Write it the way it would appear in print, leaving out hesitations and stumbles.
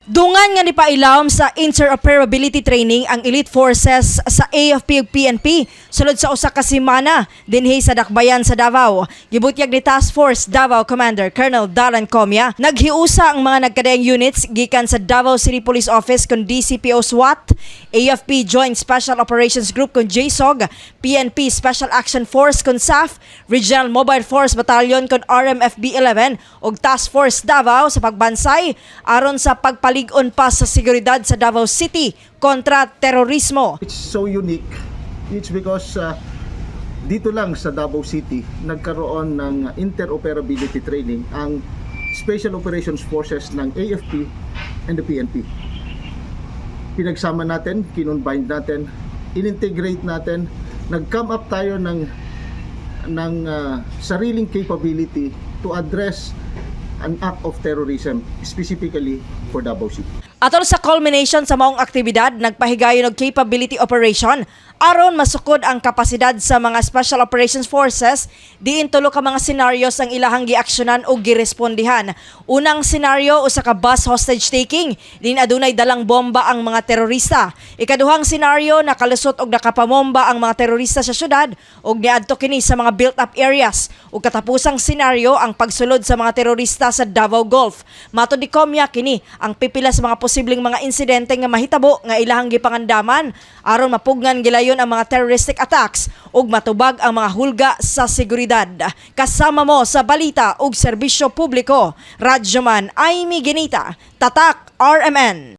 Dungan nga nipailawom sa interoperability training ang elite forces sa AFP ug PNP sulod sa usa ka semana dinhi sa Dakbayan sa Davao. Gibutyag ni Task Force Davao Commander Colonel Darren Comia, naghiusa ang mga nagkadaiyang units gikan sa Davao City Police Office kon DCPO SWAT, AFP Joint Special Operations Group kon JSOG, PNP Special Action Force kon SAF, Regional Mobile Force Battalion kon RMFB 11 ug Task Force Davao sa pagbansay aron sa pagpalig-on pa sa seguridad sa Davao City kontra terorismo. It's so unique. It's because dito lang sa Davao City nagkaroon ng interoperability training ang Special Operations Forces ng AFP and the PNP. Pinagsama natin, kinonbind natin, inintegrate natin, nag-come up tayo ng sariling capability to address an act of terrorism specifically for Davao City. Atol sa culmination sa maong aktibidad, nagpahigayon og capability operation aron masukod ang kapasidad sa mga Special Operations Forces, diin tulo ka mga scenarios ang ilahang giaksyonan o girespondihan. Unang senaryo, usa ka bus hostage taking, diin adunay dalang bomba ang mga terorista. Ikaduhang senaryo, nakalusot og nakapamomba ang mga terorista sa syudad ug niadto kini sa mga built-up areas. Ug katapusang senaryo, ang pagsulod sa mga terorista sa Davao Gulf. Matod ni Comia, kini ang pipila sa mga posibleng mga insidente nga mahitabo nga ilahang gipangandaman aron mapugngan gilayon ang mga terroristic attacks ug matubag ang mga hulga sa seguridad. Kasama mo sa balita ug serbisyo publiko, Radyoman Amy Ginita, Tatak RMN.